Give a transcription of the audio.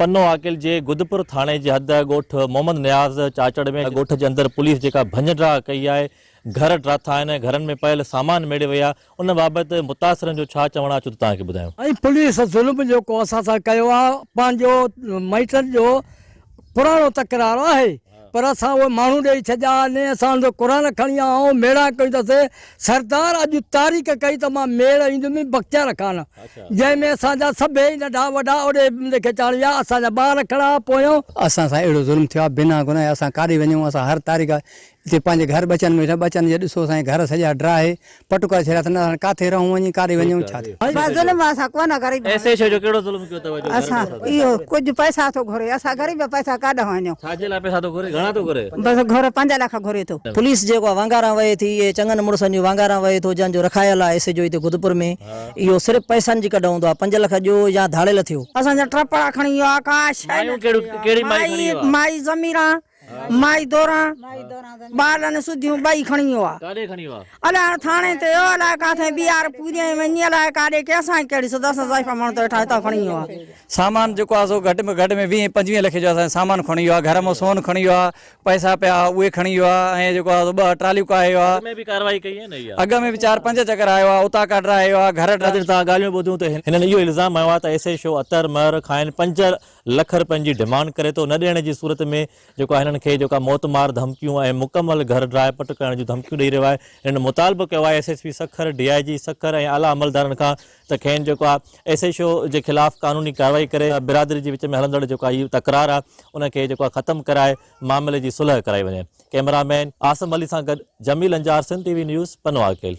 پنو عاقل جي گدپور ٿاڻي جي حد ڳوٺ محمد نياز چاچڙ ۾ ڳوٺ جي اندر پوليس جيڪا ڀڃ ڊاهه ڪئي آهي، گهر ڊاٿا آهن ۽ گهرن ۾ پيل سامان ميڙي وئي آهي، ان بابت متاثرن جو ڇا چوڻ آهي اچو ته توهان کي ٻڌايون. ۽ پوليس ظلم جيڪو اسان سان ڪيو آهي پنهنجو مائٽن جو پراڻو تڪرار آهي پر اسان اهي ماڻهو ڏئي ڇڏيا ني اسان جو قرآن کڻي آيا آهيون ميڙا ڪيون اٿس سردار اڄ تاريخ ڪئي ته مان ميڙ ايندم بختيار خان جنهن ۾ اسان جا سڀئي ننڍا وڏا اوڏي کي چاڙهي ويا اسان جا ٻار کڙا پويان. اسان سان اهڙو ظلم ٿيو آهي بنا گناهه اسان ڪاڏي وڃون اسان هر تاريخ اتي پنهنجي گهر ٻچن ۾ ويٺا ٻچن جي ڏسو اسان جا گهر سڄا ڊاهي پٽ ڪري ڇڏيا اٿن اسان ڪاٿي رهون وڃي ڪاڏي وڃون ڇا ٿيو. بس ظلم اسان ڪونه غريب ايس ايڇ او جو ڪهڙو ظلم ڪيو اٿو جو گهر اسان ڊاٿا اٿو. اهو ڪجهه پئسا ٿو گهري اسان غريب پئسا ڪاڏانهن آڻيون. ڇا جي لاء پئسا ٿو گهري گهڻا ٿو گهري. بس گهر پنج لک گهري ٿو. پوليس جيڪو آ وانگاران وهي ٿي اهي چڱن مڙسن جون وانگاران وهي ٿو جنهن جو رکايل آ ايس ايڇ او هتي گدپور ۾ اهو صرف پئسن جي ڪڍ هوندو آ پنج لک ڏيو يا ڌاڙيل ٿيو. اسان جا ٽپڙا کڻي ويو آ ڪا شيء نه مايون ڪهڙيون ڪهڙي مائي کڻي ويو آ. مائي ضميران مائي دوران ٻالن سڌيون ٻئي کڻي ويو آ. ڪاڏي کڻي ويو آ؟ الاء ٿاڻي تي ويو الاء ڪاٿي بيهار پوريائين وڃي الاء ڪاڏي ڪنهن سان ڪهڙي سڌ اسان ضعيف ماڻهو ته ويٺا هتان کڻي ويو آ. سامان جيڪو آ سو گهٽ ۾ گهٽ ۾ ويهين پنجويهين لکين جو اسان جو سامان کڻي ويو آ گهر مان سون کڻي ويو آ پئسا پيا ها اهي کڻي ويو آ ۽ جيڪو آ سو ٻه ٽراليون ڪاهي ويو آ. اڳ ۾ به ڪارروائي ڪئي آهي نه اها. اڳ ۾ به چار پنج چڪر آيو آ اتان ڪڍرائي ويو آ گهر ڊاهي. جڏهن توهان ڳالهيون ٻڌيون ته هنن اهو الزام هنيو آ ته ايس ايڇ او اطهر مهر کانئن پنج لک رپين جي ڊمانڊ ڪري ٿو نه ڏيڻ جي صورت ۾ جيڪو آهي هنن کي جيڪا موت مار ڌمڪيون ۽ مڪمل گهر ڊاهي پٽ ڪرڻ جون ڌمڪيون ڏئي رهيو آهي هنن مطالبو ڪيو آهي S S P Sukkur D I G Sukkur ۽ اعليٰ عملدارن کان ته کين جيڪو آهي ايس ايڇ او جي خلاف قانوني ڪارروائي ڪري برادري جي وچ ۾ هلندڙ جيڪو آهي هي تڪرار آهي ان کي جيڪو آهي ختم ڪرائي معاملي جي صلح ڪرائي وڃي ڪئميرا مين عاصم علي سان گڏ Jamil Anjar Sindh T V news Pano Aqil.